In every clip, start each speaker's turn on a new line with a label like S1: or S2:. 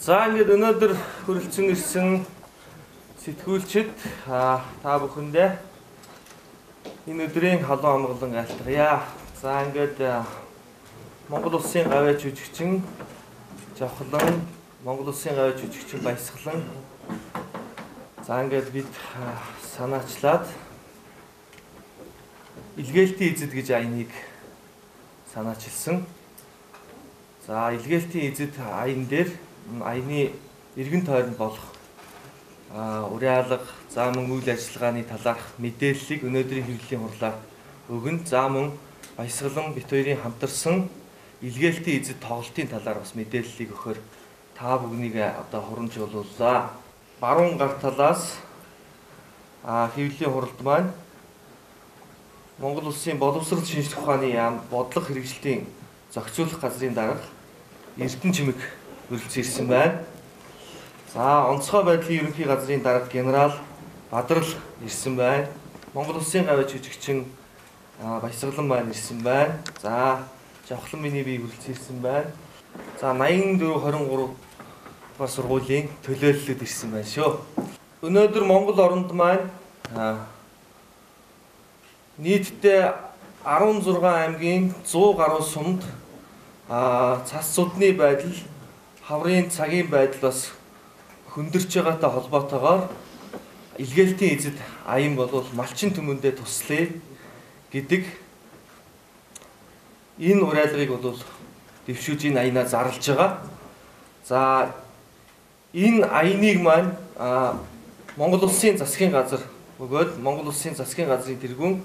S1: За ингээд өнөөдөр хүрэлцэн ирсэн сэтгүүлчид та бүхэндээ энэ өдрийн халуун амгалан айлтгая. За ингээд Монгол улсын гавьяа жүжигчин Жавхлан, Монгол улсын гавьяа жүжигчин Баясгалан. За ингээд бид санаачлаад Илгээлтийн эзэд гэж аяныг санаачилсан. За илгээлтийн эзэд аян дээр аяны эргэн тойронд болох уриалга, за мөн үйл ажиллагааны талаарх мэдээллийг өнөөдрийн хэвлэлийн хурлаар өгнө. За мөн Баясгалан бит хоёрын хамтарсан илгээлтийн эзэд тоглолтын талаар бас мэдээллийг өгөхөөр та бүгнийг одоо хурамжууллаа. Баруун гар талаас хэвлэлийн хуралд маань Монгол улсын боловсрол шинжлэх ухааны яам бодлого хэрэгжилтийн зохицуулах газрын дарга Эрдэнэ Чимэг хүрэлцэн ирсэн байна. За онцгой байдлын ерөнхий газрын дарга генерал Бадрал ирсэн байна. Монгол улсын гавьяа жүжигчин Баясгалан маань ирсэн байна. За Жавхлан миний бие хүрэлцэн ирсэн байна. За 84 23 дугаар сургуулийн төлөөллөд ирсэн байна шүү. Өнөөдөр Монгол оронд маань нийтдээ 16 аймгийн 100 гаруй сумд цас зудны байдал, хаврын цагийн байдал бас хөндөрч байгаатай холбоотойгоор илгээлтийн эзэд аян болвол малчин түмэндээ туслая гэдэг энэ уриалгыг бол дэвшүүлж энэ аянаа зарлж байгаа. За энэ аяныг маань Монгол улсын засгийн газар бөгөөд Монгол улсын засгийн газрын тэргүүн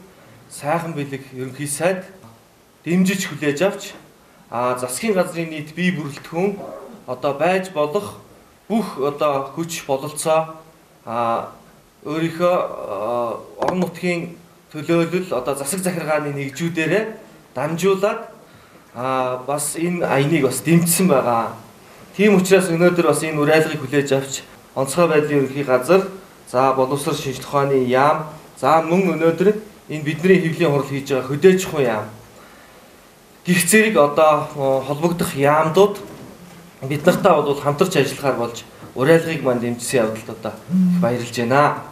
S1: сайхан бэлэг ерөнхий сайд дэмжиж хүлээж авч засгийн газрын нийт бие бүрэлдэхүүн одоо байж болох бүх одоо хүч бололцоо өөрийнхөө орон нутгийн төлөөлөл одоо засаг захиргааны нэгжүүдээрээ дамжуулаад бас энэ аяныг бас дэмжсэн байгаа. Тийм учраас өнөөдөр бас энэ уриалгыг хүлээж авч онцгой байдлын ерөнхий газар, за боловсрол шинжлэх ухааны яам, за мөн өнөөдөр энэ бидний хэвлэлийн хурал хийж байгаа хөдөөж чухал яам гих зэрэг одоо холбогдох яамдууд бид нартай бол хамтарч ажиллахаар болж уриалгыг маань дэмжсэн явдалд одоо их баярлж байна.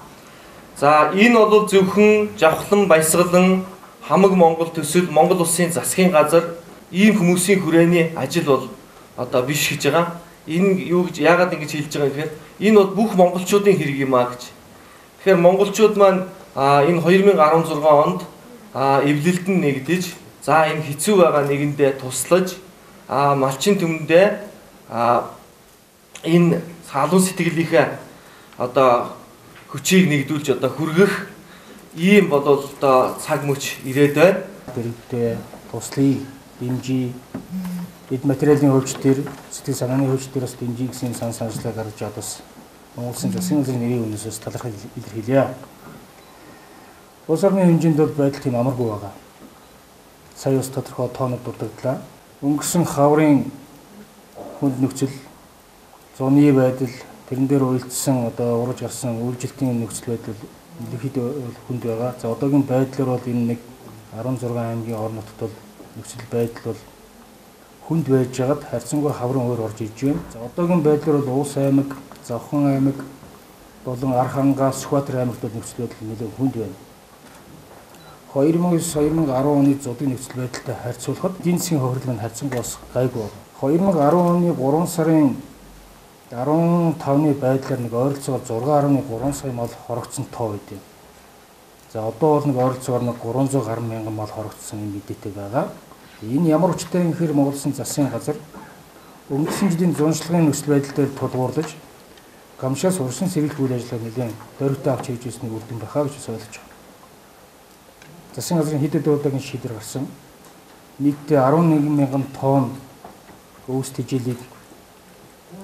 S1: За энэ бол зөвхөн Жавхлан, Баясгалан, хамаг Монгол төсөл, Монгол улсын засгийн газар ийм хүмүүсийн хүрээний ажил бол одоо биш гэж байгаа. Энэ юу гэж яагаад ингэж хэлж байгаа юм гэхээр энэ бол бүх монголчуудын хэрэг юм а гэж. Тэгэхээр монголчууд маань энэ 2016 онд эвлэлд нь нэгдэж, за энэ хэцүү байгаа нэгэндээ туслаж, малчин түмэндээ энэ халуун сэтгэлийнхээ одоо хүчийг нэгдүүлж одоо хүргэх ийм болол одоо цаг мөч ирээд байна.
S2: Дэрэгдээ туслая, дэмжиж, эд материалын хөвч төр, сэтгэл санааны хөвч төр бас дэмжиж гэсэн сан санаачлаа гаргаж аваад бас Монгол улсын засгийн газрын нэрийн өмнөөс бас талархал илэрхийлье. Улс орны хэмжээнд бол байдал тийм амаргүй байгаа. Сая бас тодорхой тоонууд дурдагдлаа. Өнгөрсөн хаврын хүнд нөхцөл, зуны байдал, тэрэн дээр уялдсан одоо ураж гарсан үйлжилтийн нөхцөл байдал ерөнхийдөө хүнд байгаа. За одоогийн байдлаар бол энэ нэг 16 аймгийн орон нутагт бол нөхцөл байдал бол хүнд байж байгаад харьцангуй хаврын өөр орж иж байна. За одоогийн байдлаар бол Уус аймаг, Завхан аймаг болон Архангай, Сүхбаатар аймагт бол нөхцөл байдал нэлээд хүнд байна. 2009-2010 оны зудын нөхцөл байдалтай харьцуулахад эдийн засгийн хохирол нь харьцангуй бас гайгүй байна. 2010 оны 3 сарын 15-ны байдлаар нэг ойролцоогоор 6.3 сая мал хорогдсон тоо байд юм. За одоо бол нэг ойролцоогоор нэг 300 гаруй мянган мал хорогдсон юм мэдээтэй байгаа. Энэ ямар учиртай юм гэхээр Монгол улсын засгийн газар өнгөрсөн жилийн зуншлагын нөхцөл байдал дээр тулгуурлаж гамшаас урсан сэргийлэх үйл ажиллагааг нэлээд дөрвтэй авч хийж ирснийг үр дүн байхаа гэж ойлгож байна. Засгийн газрын хэд хэдэн удаагийн шийдвэр гарсан. Нийтдээ 11 мянган тонн өвс тэжээлийг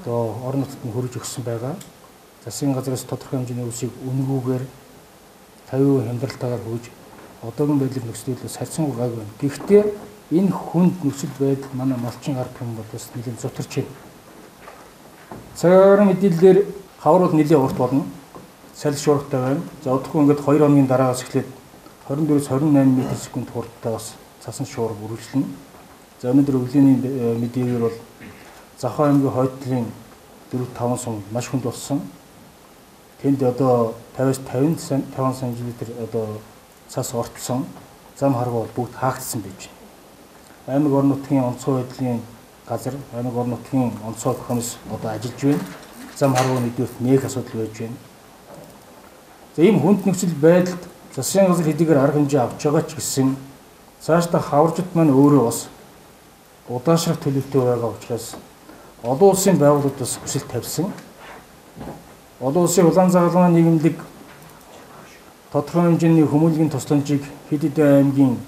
S2: одоо орон нутгад нь хөрөж өгсөн байгаа. Засгийн газраас тодорхой хэмжээний өвсийг үнгүүгээр 50% хямдралтайгаар хөөж одоогийн байдлаар нөхцөл байдал харьцангуй гайгүй байна. Гэхдээ энэ хүнд нөхцөл байдал манай малчин ард түмэн бол бас нэлээд зутарч байна. Цагаарын мэдээллээр хавар бол нэлээд урт болно. Салхи шуургатай байна. За удахгүй ингээд 2 хоногийн дараагаас эхлээд 24-28 метр секунд хурдтай бас цасан шуурга үргэлжлэнэ. За өнөөдөр өглөөний мэдээгээр бол Завхан аймгийн хойд талын 4-5 сум маш хүнд болсон. Тэнд одоо 50-аас 55 см одоо цас орцсон. Зам харгуй бол бүгд хаагдсан байж байна. Аймаг орон нутгийн онцгой байдлын газар, аймаг орон нутгийн онцгой комисс одоо ажиллаж байна. Зам харгуй нэгдүгээрт нээх асуудал байж байна. За ийм хүнд нөхцөл байдалд засгийн газар хэдийгээр арга хэмжээ авч байгаа ч гэсэн цаашдаа хаваржит маань өөрөө бас удаашрах төлөвтэй байгаа учраас олон улсын байгууллагуудаас хүсэл тавьсан. Олон улсын улаан загалмай нийгэмлэг тодорхой хэмжээний хүмүүлгийн тусламжийг хэд хэдэн аймгийн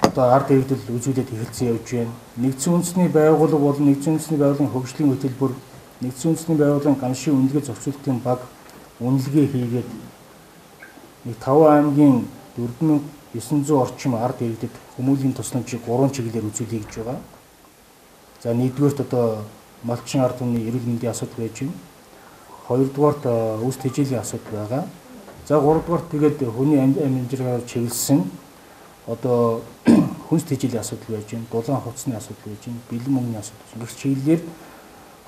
S2: одоо ард иргэдэд үзүүлээд эхэлсэн явж байна. Нэгдсэн үндэсний байгууллага болон нэгдсэн үндэсний байгууллагын хөгжлийн хөтөлбөр, нэгдсэн үндэсний байгууллагын гамшийн үнэлгээ зохицуулалтын баг үнэлгээ хийгээд нэг 5 аймгийн 4900 орчим ард иргэдэд хүмүүлгийн тусламжийг 3 чиглэлээр үзүүлье гэж байгаа. За нэгдүгээрт одоо малчин ард түмний эрүүл мэндийн асуудал байж байна. Хоёрдугаарт үс тэжээлийн асуудал байгаа. За гуравдугаарт тэгээд хүний амжилтаар чиглэсэн одоо хүнс тэжээлийн асуудал байж байна. Дулаан хувцсны асуудал байж байна. Бэлэн мөнгөний асуудал. Ингэх чиглэлээр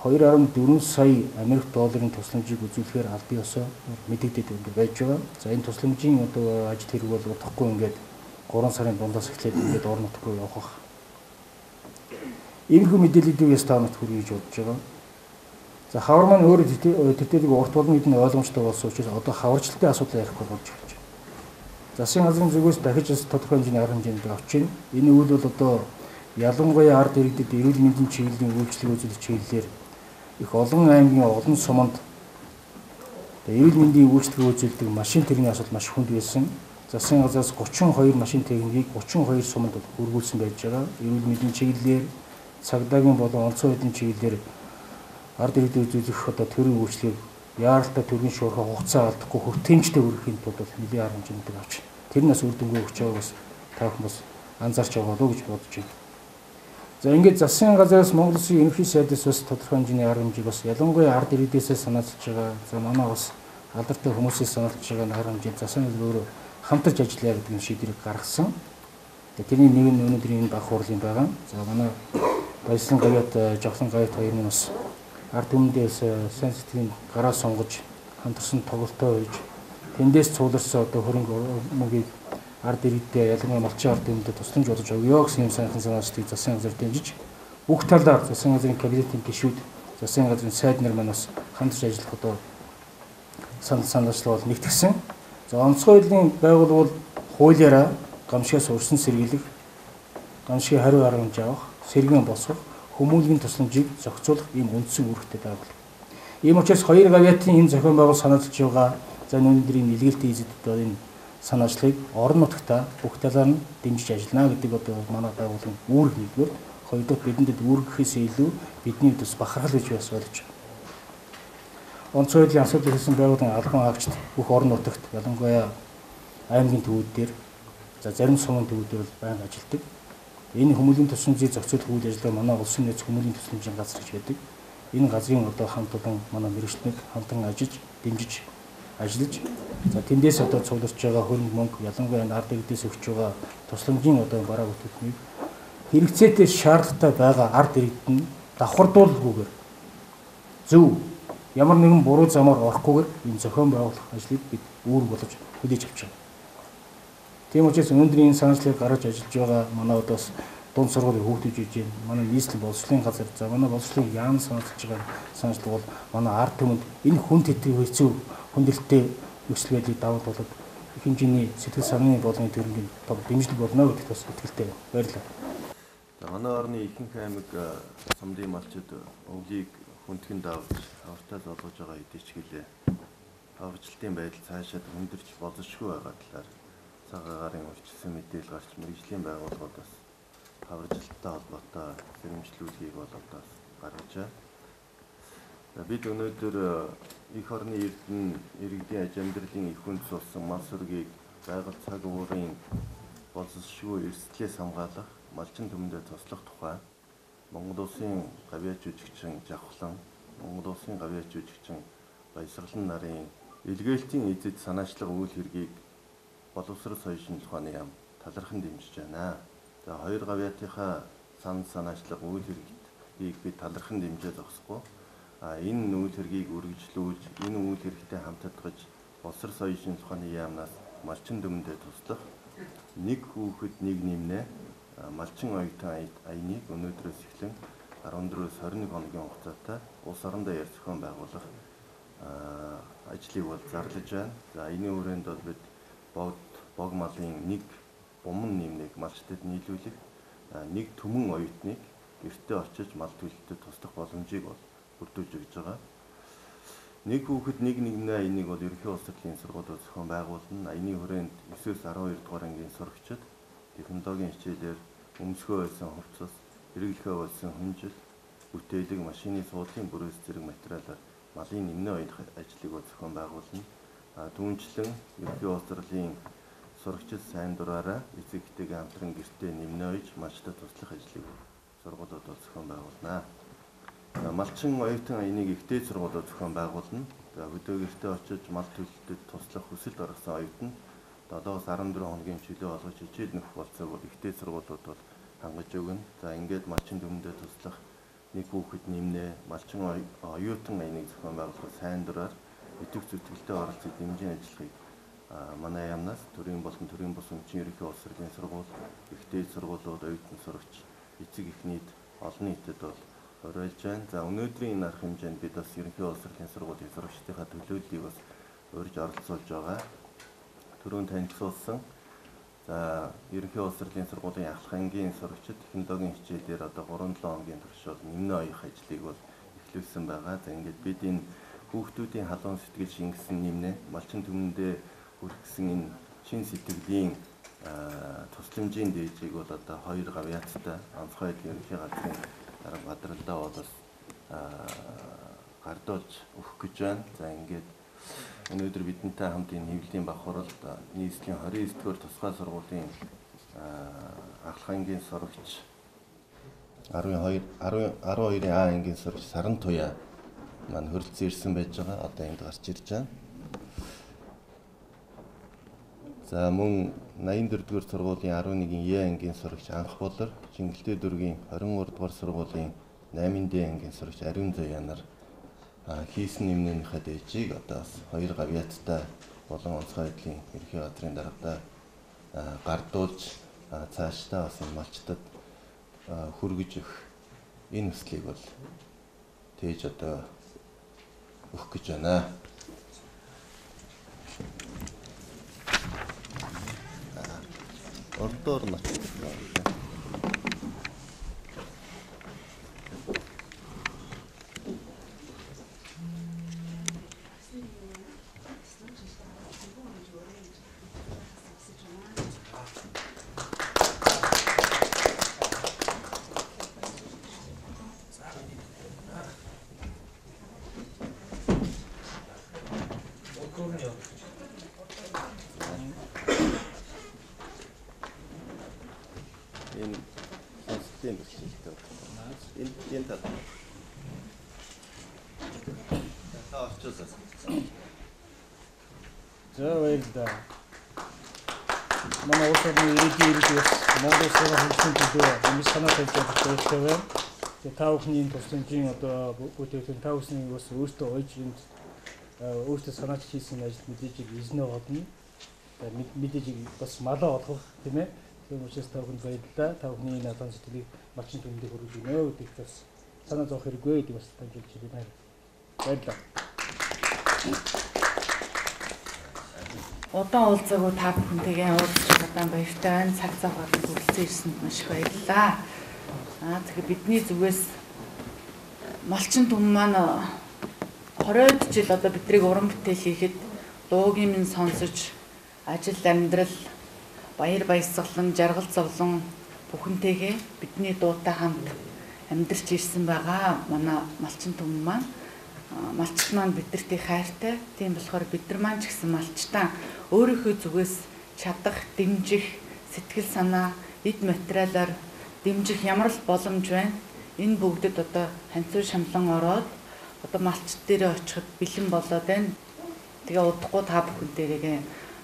S2: 2.4 сая Америк долларын тусламжийг үзүүлэхээр албан ёсоор мэдэгдээд байж байгаа. За энэ тусламжийн одоо ажил хэрэг бол удахгүй ингээд 3 сарын дундаас эхлээд ингээд орон нутг руу явах байх. Иймэрхүү мэдээллүүдийг яс та нарт хүргэе гэж бодож байгаа. За хавар маань өөрөө тэртэлэг урт болно гэдэг нь ойлгомжтой болсон учраас одоо хаварчлалын асуудал ярихгүй болж эхэлж байна. Засгийн газрын зүгээс дахиж бас тодорхой хэмжээний арга хэмжээнд авч байна. Энэ үйл бол одоо ялангуяа ард иргэдэд эрүүл мэндийн чиглэлийн үйлчилгээ үзүүлэх чиглэлээр их олон аймгийн олон суманд эрүүл мэндийн үйлчилгээ үзүүлдэг машин тэрэгний асуудал маш хүнд байсан. Засгийн газраас 32 машин тэргийг 32 суманд хүргүүлсэн байж байгаа. Эрүүл мэндийн чиглэлээр цагдаагийн болон онцгой байдлын чиглэлээр ард иргэдэд үзүүлэх одоо төрийн үйлчлэгийг яаралтай төрийн шуурхай хугацаа алдахгүй хүртээмжтэй хүргэхийн тулд бол нэлээн арга хэмжээнд авч тэр нас үр дүнгээ өгч байгааг бас та бүхэн бас анзаарч байгаа болов уу гэж бодож байна. За ингээд засгийн газраас Монгол Улсын ерөнхий сайдаас бас тодорхой хэмжээний арга хэмжээг бас ялангуяа ард иргэдээсээ санаачилж байгаа. За манай бас алдартай хүмүүсээс санаачилж байгаа арга хэмжээ засгийн газар өөрөө хамтарч ажиллая гэдэг нь шийдвэрийг гаргасан. Тэрний нэг нь өнөөдрийн энэ баг хурлын байгаа. За манай Баяслан гавьяат, Жавхлан гавьяат хоёр нь бас ард түмэндээс сайн сэтгэлийн гараа сонгож хамтарсан тоглолтоо хийж тэндээс цугларсан одоо хөрөнгө мөнгийг ард иргэдээ ялангуяа малчин ард түмэндээ тусламж болж өгье гэсэн юм сайхан санаачлалыг засгийн газар дэмжиж бүх талаар засгийн газрын кабинетийн гишүүд, засгийн газрын сайд нар маань бас хамтарч ажиллах одоо санал санаачлал бол нэгтгсэн. За онцгой байдлын байгууллага бол хуулиараа гамшигаас урьдчилан сэргийлэх, гамшигын хариу арга хэмжээ авах, сэргээн босгох, хүмүүлгийн тусламжийг зохицуулах ийм үндсэн үүрэгтэй байгууллага. Ийм учраас хоёр гавьяатын энэ зохион байгуулалт санаачилж байгаа. За өнөөдрийн нэлгэлтийн эзэд одоо энэ санаачлалыг орон нутагта бүх талаар нь дэмжиж ажиллана гэдэг одоо манай байгууллагын үүрэг нэгдүгээр, хоёрдугаар бидэнд үүргэхээс илүү бидний хувьд бас бахархал гэж бас ойлгож байна. Онцгой байдлын асуудал хийсэн байгууллагын албан хаагчид бүх орон нутагт ялангуяа аймгийн төвүүд дээр за зарим сумын төвүүд дээр бол байнга ажилладаг. Энэ хүмүүлийн тусламжийг зохицуулах үйл ажиллагаа манай улсын нийт хүмүүлийн тусламжийн газар гэж байдаг. Энэ газрын одоо хамт олон манай мэргэжилтнүүд хамтран ажиллаж, дэмжиж ажиллаж за тэндээс одоо цугларч байгаа хөрөнгө мөнгө ялангуяа ард иргэдээс өгч байгаа тусламжийн одоо бараа бүтээгдэхүүнийг хэрэгцээтэй шаардлагатай байгаа ард иргэдэд нь давхардуулгүйгээр зөв ямар нэгэн буруу замаар орохгүйгээр энэ зохион байгуулах ажлыг бид үүрэг болгож хүлээж авч байгаа. Тийм учраас өнөөдрийн энэ санаачлалыг гаргаж ажиллаж байгаа манай одоо бас дунд сургуулийн хүүхдүүд жиж байна. Манай нийслэл боловсролын газар, за манай боловсролын яам санаачилж байгаа санаачлал бол манай ард түмэнд энэ хүнд хэцүү хүндрэлтэй нөхцөл байдлыг даван туулаад их хэмжээний сэтгэл санааны болгоны төрөнгийн том дэмжлэг болно гэдэгт бас итгэлтэй байна. Баярлалаа.
S3: За манай орны ихэнх аймаг сумдын малчид өвлийг хүндхэн давж хавартай золгож байгаа хэдий ч гэлээ хаварчлалтын байдал цаашаад хүндэрч болзошгүй байгаа талаар цаг агаарын урьдчилсан мэдээлэл гарч мэргэжлийн байгууллагуудаас хаваржилттай холбоотой сэрэмжлүүлгийг бол одоо гаргаж байна. За бид өнөөдөр эх орны эрдэнэ иргэдийн аж амьдралын их үндэс болсон мал сүргийг байгаль цаг уурын болзошгүй эрсдлээс хамгаалах, малчин түмэндээ туслах тухай Монгол Улсын гавьяа жүжигчин Жавхлан, Монгол Улсын гавьяа жүжигчин Баясгалан нарын илгээлтийн эзэд санаачлага үйл хэргийг боловсрол соёл шинжилгээ ухааны яам талархан дэмжиж байна. За хоёр гавьяатынхаа санал санаачлага үйл хэрэгтийг бид талархан дэмжиж зогсохгүй. Энэ үйл хэргийг үргэлжлүүлж, энэ үйл хэрэгтэй хамтдагж Боловсрол соёл шинжилгээ ухааны яамнаас малчин дүмэндээ туслах нэг хүүхэд нэг нэмнэ малчин оюутан аяныг өнөөдрөөс эхлэн 14-өөс 21 хоногийн хугацаатай улс орондоо яар зохион байгуулах ажлыг бол зарлаж байна. За энэ хүрээнд бол бид бог малын нэг буман нэмнийг малчдад нийлүүлэх, нэг түмэн оюутныг гэртээ очиж мал төлөлтөд туслах боломжийг бол бүрдүүлж өгч байгаа. Нэг хүүхэд нэг нэмнэ аяныг бол ерөнхий улс төрлийн сургуулиуд зохион байгуулна. Аяны хүрээнд 9-өөс 12 дугаар ангийн сурагчид технологийн хичээлээр өмсгөө байсан хувцас, хэрэглэхээ болсон хүнжил, бүтээлэг, машины суудлын бүрээс зэрэг материалаар малын нэмнэ оёх ажлыг зохион байгуулна. Түүнчлэн ерөнхий улс төрлийн сурагчид сайн дураараа эцэг эхтэйгээ хамтран гэртээ нэмнэ оёж малчдад туслах ажлыг сургуулиуд зохион байгуулна. Малчин оюутан аяныг ихтэй сургуулиуд зохион байгуулна. За хөдөө гэртээ очиж мал төлөлтөд туслах хүсэл гаргасан оюутан 7-оос 14 хоногийн чөлөө олгож хичээл нөхөх болцоог бол ихтэй сургуулиуд бол хангаж өгнө. За ингээд малчин дүмэндээ туслах нэг хүүхэд нэмнэ малчин оюутан аяныг зохион байгуулах сайн дураар идэвх зүтгэлтэй оролцож дэмжин ажиллахыг манай яамнаас төрийн болон төрийн бус өмчийн ерөнхий улс төрлийн сургууль, ихтэй сургуулиуд, оюутан сурагч, эцэг их нийт олон нийтэд бол уриалж байна. За өнөөдрийн энэ арга хэмжээнд бид бас ерөнхий улс төрлийн сургуулийн сурагчдынхаа төлөөллийг бас урьж оролцуулж байгаа. Түрүүн танилцуулсан. За ерөнхий улс төрлийн сургуулийн ахлах ангийн сурагчид технологийн хичээлээр одоо 3-7 хоногийн турш бол нэмнэ оёх ажлыг бол эхлүүлсэн байгаа. За ингээд бид энэ хүүхдүүдийн халуун сэтгэл шингэсэн нэмнэ малчин түмэндээ хүргэсэн энэ чин сэтгэлийн тусламжийн дээжийг бол одоо хоёр гавьяаттай онцгой байдлын ерөнхий газрын дарга Бадралдаа бол бас гардуулж өгөх гэж байна. За ингээд өнөөдөр бидэнтэй хамт энэ хэвлэлийн баг хуралд нийслэлийн 29 дугаар тусгай сургуулийн ахлах ангийн сурагч 12-ын А ангийн сурагч Саран Туяа маань хөрөлцөн ирсэн байж байгаа. Одоо энд гарч ирж байна. За мөн 84 дугаар сургуулийн 11-ийн Е ангийн сурагч Анх Болор, Чингэлтэй дүүргийн 23 дугаар сургуулийн 8-ын Д ангийн сурагч Ариун Заяа нар хийсэн нэмнэнийхээ дээжийг одоо бас хоёр гавьяаттай болон онцгой байдлын ерөнхий газрын даргадаа гардуулж цаашдаа бас энэ малчдад хүргэж өгөх энэ хүслийг бол тээж одоо өгөх гэж байна. Ордоор нь очиж байна. Энэ сонсдын бэрхшээлтэй байна. Энэ тал. Та орчуулсаа.
S2: За баярлалаа. Манай улс орны иргэдийн иргэд бас Монгол улсын хөгжлийн төлөө амьд санаа тавьж байгаа баяртай байна. Тэгээ та бүхний энэ тусламжийн одоо бүтээгдэхүүн та бүхний бас өөртөө ойж энд өөртөө санаач хийсэн ажил мэдээж эзнээ олно. Мэдээж бас малаа олгох тийм ээ. Тийм учраас та бүхэнд баярлалаа. Та бүхний энэ алан сэтгэлийг малчин түмэндээ хүргэж өгнө гэдэгт бас санаа зовох хэрэггүй гэдэг бас дамжуулж байна. Баярлалаа.
S4: Удаан уулзаагүй та бүхэнтэйгээ уулзч удаан баяртай байна. Цаг зав гаргаж хүрэлцэн ирсэнд маш их баярлалаа. Тэгэхээр бидний зүгээс малчин түмэн маань 20-од жил одоо бидрийг уран бүтээл хийхэд дуугийн минь сонсож ажил амьдрал баяр баясгалан, жаргал зовлон бүхэнтэйгээ бидний дуутай хамт амьдарч ирсэн байгаа. Манай малчин түмэн маань малчт маань бидэрт их хайртай. Тийм болохоор бид нар маань ч гэсэн малчтаа өөрийнхөө зүгээс чадах, дэмжих, сэтгэл санаа, эд материалаар дэмжих ямар л боломж байна. Энэ бүгдэд одоо ханцуу шамлан ороод одоо малчт дээрээ очиход бэлэн болоод байна. Тэгээ удахгүй та бүхэн дээрээ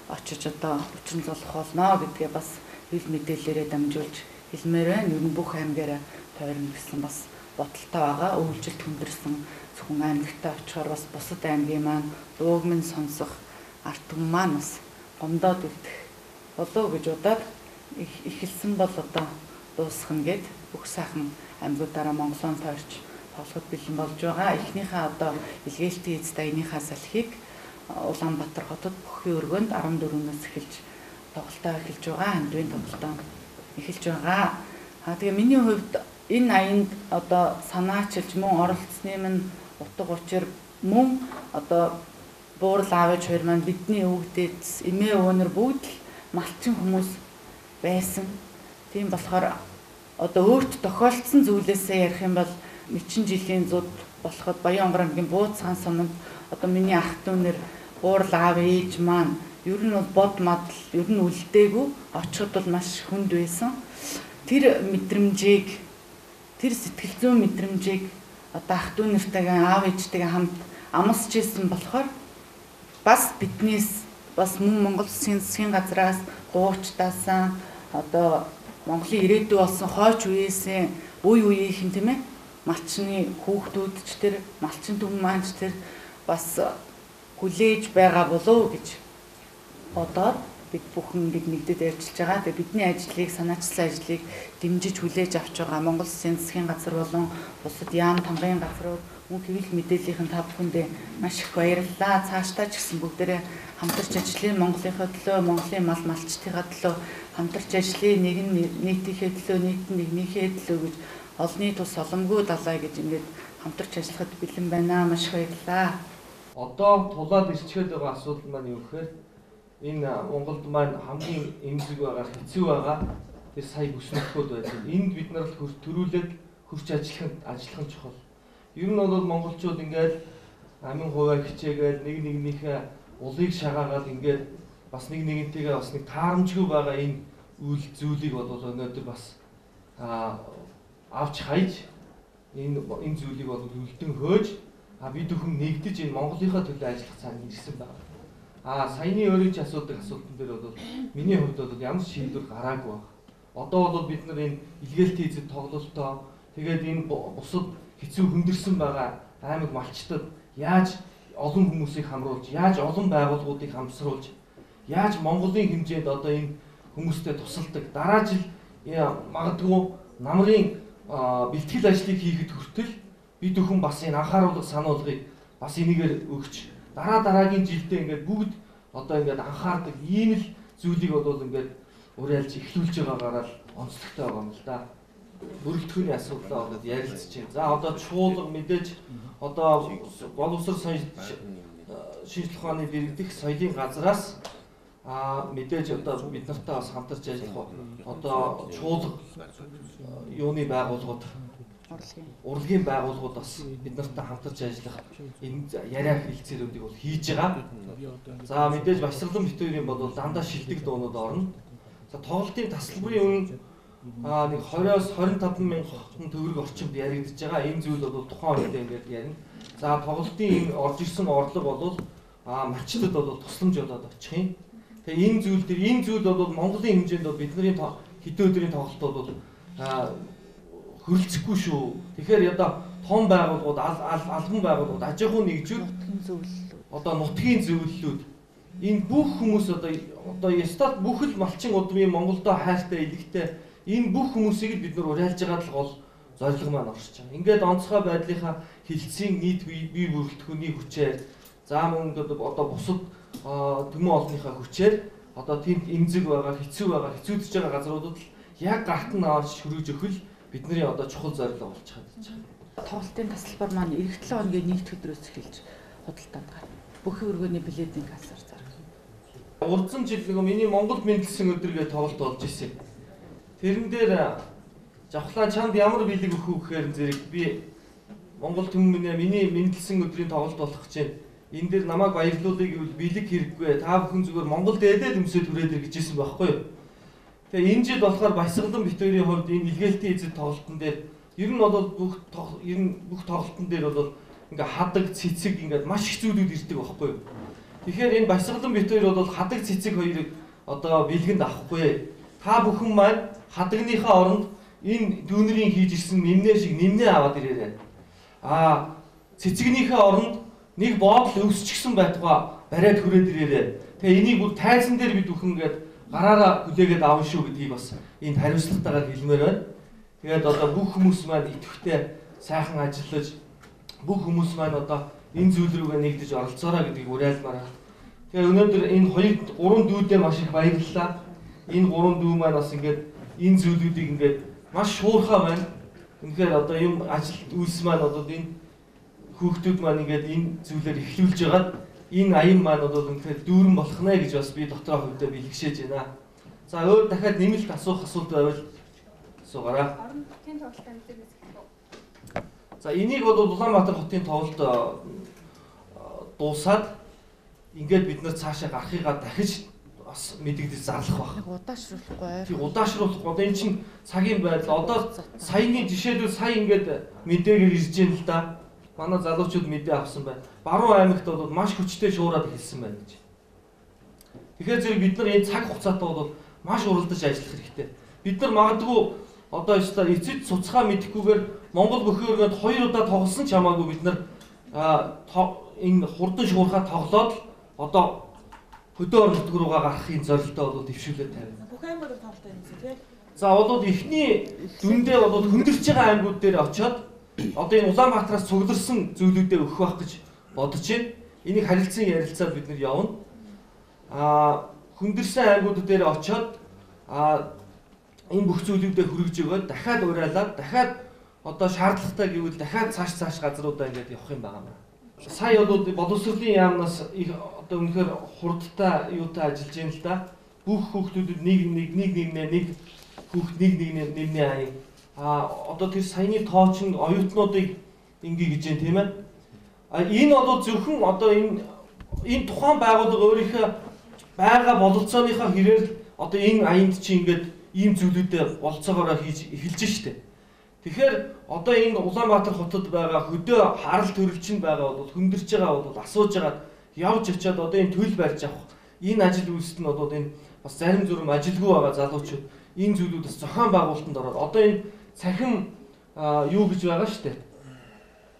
S4: очиж одоо учран золох болно гэдгээ бас хэл мэдээлэлээрээ дамжуулж хэлмээр байна. Ер нь бүх аймгаараа тойрно гэсэн бас бодолтой байгаа. Өвлжилт хүндэрсэн Зөвхөн аймагтаа очихоор бас бусад аймгийн маань дууг минь сонсох ард түмэн маань бас гомдоод үлдэх болов гэж удаад эхэлсэн бол одоо дуусгана гэд бүх сайхан аймагуудаараа Монголон тойрч тоглоход бэлэн болж байгаа. Эхнийхээ одоо илгээлтийн эзэд аяныхаа салхийг Улаанбаатар хотод бүхий өргөнд 14-өөс эхэлж тоглолтоо эхэлж байгаа. Хандвийн тоглолтоо эхэлж байгаа. Тэгээ миний хувьд энэ аянд одоо санаачилж мөн оролцсны минь утга учир мөн одоо Буурал аав ээж хоёр маань бидний өвгдээц эмээ өвөнөр бүгд л малчин хүмүүс байсан. Тийм болохоор одоо өөрт тохиолдсон зүйлээсээ ярих юм бол 40 жилийн зуд болоход Баян-Онгор аймгийн Бууцгаан суманд одоо миний ах дүүнэр Буурал аав ээж маань ер нь бол бод мадал ер нь үлдээгүй очиход бол маш хүнд байсан. Тэр мэдрэмжийг тэр сэтгэл зүйн мэдрэмжийг одоо ах дүүнэртэйгээ аав ээжтэйгээ хамт амсч ирсэн болохоор бас биднээс бас мөн Монгол Улсын засгийн газраас гуучдаасан одоо Монголын ирээдүй болсон хойч үеэсээ үе үеийнхэн тийм малчны хүүхдүүд ч тэр малчин түмэн маань ч тэр бас хүлээж байгаа болов гэж бодоод бид бүхэн бид нэгдэд ажиллаж байгаа. Тэгээ бидний ажлыг санаачилсан ажлыг дэмжиж хүлээж авч байгаа Монгол Улсын засгийн газар болон бусад яам тамгын газрууд мөн хэвлэл мэдээллийнхэн та бүхэндээ маш их баярлалаа. Цаашдаа ч гэсэн бүгдээрээ хамтарч ажиллая. Монголынхаа төлөө, Монголын мал малчдынхаа төлөө хамтарч ажиллая. Нэг нь нийтийнхээ төлөө, нийт нь нэгнийхээ төлөө гэж олонний тус соломгүй далай гэж ингээд хамтарч ажиллахад бэлэн байна. Маш их баярлалаа.
S1: Одоо тулаад ирчгээд байгаа асуудал маань юу гэхээр энэ Монголд маань хамгийн эмзэг байгаа, хэцүү байгаа тэр сая бүснэлтгүүд байж байна. Энд бид нар л төрүүлээд хөрч ажиллах нь чухал. Ер нь бол монголчууд ингээд амин хувиа хичээгээл нэг нэгнийхээ улыг шагаагаад ингээд бас нэг нэгнтэйгээ бас нэг таарамжгүй байгаа энэ үйл зүйлийг бол өнөөдөр бас авч хайж энэ зүйлийг бол үлдэн хөөж бид бүхэн нэгдэж энэ Монголынхаа төлөө ажиллах цаг ирсэн байна. Саяны өөрийн ч асуудаг асуултан дээр бол миний хувьд бол ямар ч шийдвэр гараагүй байна. Одоо бол бид нар энэ илгээлтийн эзэд тоглолтоо тэгээд энэ бусад хэцүү хүндэрсэн байгаа аймаг малчтад яаж олон хүмүүсийг хамруулж, яаж олон байгууллагуудыг хамсруулж, яаж Монголын хэмжээнд одоо энэ хүмүүстэй тусалдаг. Дараа жил магадгүй намрын бэлтгэл ажлыг хийхэд хүртэл бид бүхэн бас энэ анхааруулга сануулгыг бас энийгээр өгч дараа дараагийн жилдээ ингээд бүгд одоо ингээд анхаардаг ийм л зүйлийг бол ингээд уриалж эхлүүлж байгаагаараа л онцлогтой байгаа юм л да. Бүрэлдэхүүний асуудлаа болоод ярилцж байна. За одоо чуулга мэдээж одоо боловсрол соёл шинжлэх ухааны дэргэдэх соёлын газраас мэдээж одоо бид нартай бас хамтарч ажиллах одоо чуулга юуны байгууллагууд урлагийн байгууллагууд бас бид нартай хамтарч ажиллах энэ яриа хэлцээрүүдийг бол хийж байгаа. За мэдээж Баясгалан бит хоёрын бол дандаа шилдэг дуунууд орно. За тоглолтын тасалбарын үнэ нэг 20-оос 25 мянган төгрөг орчимд яригдж байгаа. Энэ зүйл бол тухайн үед ингээд ярина. За тоглолтын энэ орж ирсэн орлого бол малчтад бол тусламж болоод очих юм. Тэгээ энэ зүйл дээр энэ зүйл бол Монголын хэмжээнд бол бидний хэдэн өдрийн тоглолт бол хөрөлцөхгүй шүү. Тэгэхээр одоо том байгууллагууд, албан байгууллагууд, аж ахуйн нэгжүүд, одоо нутгийн зөвлөлүүд энэ бүх хүмүүс одоо ёстой бүх л малчин удмын Монголдо хайртай илэгтэй энэ бүх хүмүүсийг л бид нар уриалж байгаа л гол зорилго маань оршиж байгаа. Ингээд онцгой байдлынхаа хилцийн нийт бие бүрэлдэхүүний хүчээр за мөн одоо бусад төмөн олонныхаа хүчээр одоо тэнд эмзэг байгаа, хэцүү байгаа, хэцүүдж байгаа газруудад л яг гарт нь авч хөргөж өгөх л бидний одоо чухал зорилго болчиход байж байгаа.
S4: Тоглолтын тасалбар маань эх 7 хоногийн нийт өдрөөс эхэлж худалдаанд гарна. Бүхий өргөний билетийн кассаар зарна.
S1: Урдсан жил нөгөө миний Монгол мэндэлсэн өдөр гэж тоглолт болж ирсэн. Тэрэн дээр Жавхлан чамд ямар бэлэг өгөх үү гэхээр зэрэг би Монгол түмэн миний мэндэлсэн өдрийн тоглолт болох гэж байна. Энэ дээр намайг баярлуулъя гэвэл бэлэг хэрэггүй. Та бүхэн зүгээр Монгол дээдээ төмсөө түрээд ир гэж хэлсэн байхгүй юу? Тэгээ энэ жил болохоор Баясгалан бит хоёрын хувьд энэ илгээлтийн эзэд тоглолтын дээр ер нь бол бүх тоглолтын дээр бол ингээ хадаг цэцэг ингээд маш их зүйлүүд ирдэг байхгүй юу? Тэгэхээр энэ Баясгалан бит хоёр бол хадаг цэцэг хоёрыг одоо бэлгэнд авахгүй. Та бүхэн маань хадагныхаа оронд энэ дүүнерийн хийж ирсэн нэмнээ шиг нэмнээ аваад ирээрэй. Цэцгнийхээ оронд нэг боодол өвсчихсэн байтугай бариад хүрээд ирээрээ. Тэгээ энийг бүр тайзан дээр бид бүхэн ингээд гараараа хүлээгээд авна шүү гэдгийг бас энд хариуцлагатайгаар хэлмээр байна. Тэгээд одоо бүх хүмүүс маань идэвхтэй сайхан ажиллаж бүх хүмүүс маань одоо энэ зүйл рүүгээ нэгдэж оролцоорой гэдгийг уриалмаар байна. Тэгээ өнөөдөр энэ 2 3 дүүдээ маш их баярлалаа. Энэ 3 дүү маань бас ингээд энэ зүйлүүдийг ингээд маш шуурхай байна. Үнэхээр одоо юм ажил үйлс маань одоо энэ хүүхдүүд маань ингээд энэ зүйлээр эхлүүлж байгаад энэ аян маань одоо үнэхээр дүүрэн болох нэ гэж бас би дотроо хувьдаа бэлгшээж байна. За өөр дахиад нэмэлт асуух асуулт байвал асуугаарай.
S5: Орон нутгийн тоглолтоо мэдээлэл эхлэх үү?
S1: За энийг бол Улаанбаатар хотын тоглолт дуусаад ингээд бид нар цаашаа гарахыгаа дахиж бас мэдэгдэж зарлах байх.
S4: Удаашруулахгүй.
S1: Тийм удаашруулахгүй. Одоо эн чинь цагийн байдал. Одоо саяны жишээлбэл сая ингээд мэдээгээр ирж байна л да. Манай залуучууд мэдээ авсан байна. Баруун аймагт бол маш хүчтэй шуураад эхэлсэн байна гэж. Тэгэхээр зэрэг бид нар энэ цаг хугацаатай бол маш уралдаж ажиллах хэрэгтэй. Бид нар магадгүй одоо ёстой эцэд цуцгаа мэдэхгүйгээр Монгол бүхэн өргөнд 2 удаа тоглосон ч хамаагүй бид нар энэ хурдан шуурхаа тоглоод одоо хөдөө орон нутг руугаа гарахын зорилттой бол дэвшүүлээд тавина.
S6: Бүх аймагт тоглолт юм тий.
S1: За бол эхний дүндээ бол хөндөрлөж байгаа аймагуд дээр очиод одоо энэ Улаанбаатараас цугларсан зүйлүүдээ өгөх байх гэж бодож байна. Энийг харилцан ярилцаад бид нар явна. Хөндөрлсөн аймагуд дээр очиод энэ бүх зүйлүүдээ хүргэж өгөөд дахиад уриалаад дахиад одоо шаардлагатай гэвэл дахиад цааш газруудаа ингээд явах юм байна. Сая бол боловсролын яамнаас их одоо үнэхээр хурдтай юутай ажиллаж байна л да. Бүх хүүхдүүдэд нэг нэг нэг нэгнээ нэг хүүхд нэг нэг нэмнээ аяа. Одоо тэр саяны тоо чинь оюутнуудыг ингээ гэж байна тийм ээ. Энэ бол зөвхөн одоо энэ тухайн байгууллага өөрийнхөө байгаа бололцооныхоо хэрээр одоо энэ аянд чи ингээд ийм зүйлүүдээ болцоогоороо хийж эхэлж штэ. Тэгэхээр одоо энэ Улаанбаатар хотод байгаа хөдөө харал төрөлчин байгаа бол хөндөрлөж байгаа бол асууж байгаад явж очиад одоо энэ төл барьж авах энэ ажил үйлсэд нь бол энэ бас зарим зүрм ажилгүй байгаа залуучууд энэ зүйлүүд бас зохион байгуулалтанд ороод одоо энэ цахим юу гэж байгаа штэ.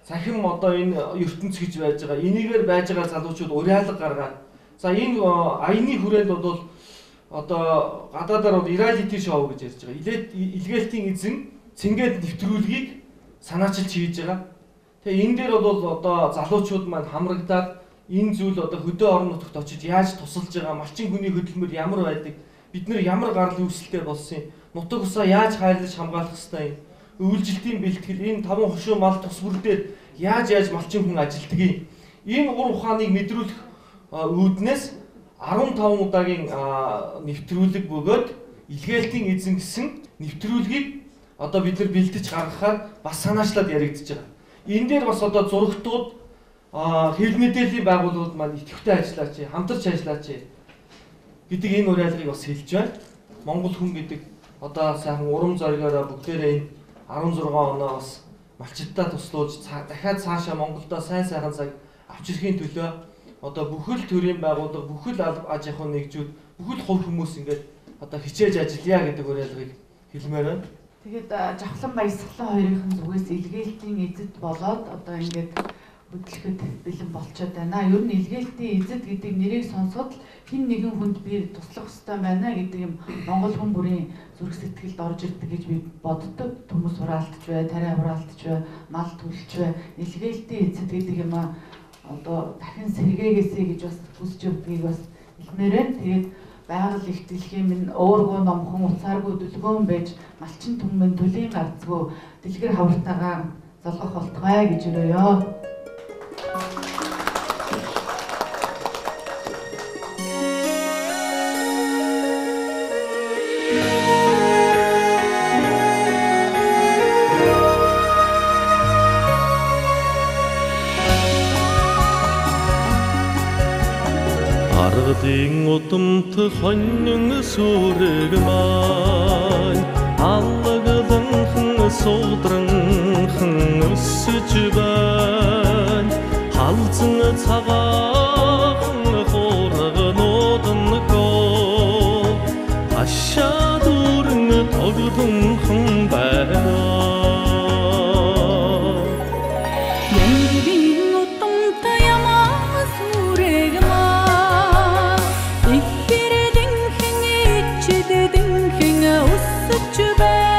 S1: Цахим одоо энэ ертөнц гэж байж байгаа. Энийгээр байж байгаа залуучууд уриалга гаргаад за энэ аяны хүрээнд бол одоо гадаадаар бол реалити шоу гэж ярьж байгаа. Илгээлтийн эзэн цэнгээд нэвтрүүлгийг санаачилж хийж байгаа. Тэгээ энэ дээр бол одоо залуучууд маань хамрагдаад энэ зүйл одоо хөдөө орон нутагт очиж яаж тусалж байгаа, малчин хүний хөдөлмөр ямар байдаг, бид нар ямар гарал үүсэлтэй болсон юм, нутаг усаа яаж хайрлаж хамгаалах ёстой юм, өвлжилтийн бэлтгэл, энэ таван хошуу мал тус бүр дээр яаж малчин хүн ажилтдаг юм. Энэ ур ухааныг мэдрүүлэх үүднээс 15 удаагийн нэвтрүүлэг бөгөөд илгээлтийн эзэн гэсэн нэвтрүүлгийг одоо бид нар бэлдэж гаргахаар бас санаачлаад яригдж байгаа. Энэ дээр бас одоо зурагтууд хэвлэл мэдээллийн байгууллагууд маань идэвхтэй ажиллаач, хамтарч ажиллаач гэдэг энэ уриалгыг бас хэлж байна. Монгол хүн гэдэг одоо сайхан урам зоригоороо бүгдээрээ энэ 16 оноо бас малчиддаа туслуулж дахиад цаашаа Монголдо сайн сайхан цаг авчрахын төлөө одоо бүхэл төрийн байгууллага, бүхэл аж ахуйн нэгжүүд, бүхэл хувь хүмүүс ингээд одоо хичээж ажиллая гэдэг уриалгыг хэлмээр байна.
S4: Тэгээд Жавхлан Баясгалан хоёрын зүгээс илгээлтийн эзэд болоод одоо ингээд хөдлөхөд бэлэн болчиход байна. Ер нь илгээлтийн эзэд гэдэг нэрийг сонсоход хэн нэгэн хүнд би туслах ёстой байна гэдэг юм Монгол хүн бүрийн зүрх сэтгэлд орж ирдэг гэж би боддог. Төмөс хураалтж бай, тариа хураалтж бай, мал түлж бай. Илгээлтийн эзэд гэдэг юм одоо дахин сэргээгээсэй гэж бас хүсэж явдгийг бас хэлмээр байна. Тэгээд байгаль их дэлхийн минь уургүй номхон уцааргүй дүлгөөн байж малчин түмэн төлийн гарцгүй дэлгэр хавартайгаа золгох болтугай гэж өрөөё.
S7: Аргадын удамт хонин сүрэг маань аллагланхан суудранхан өсөж байна. Халзан цагаахан хуурганууд нөхөө ташаа дүүрэн тоглонхан байна.
S8: Янгийн
S6: Өсөж байна.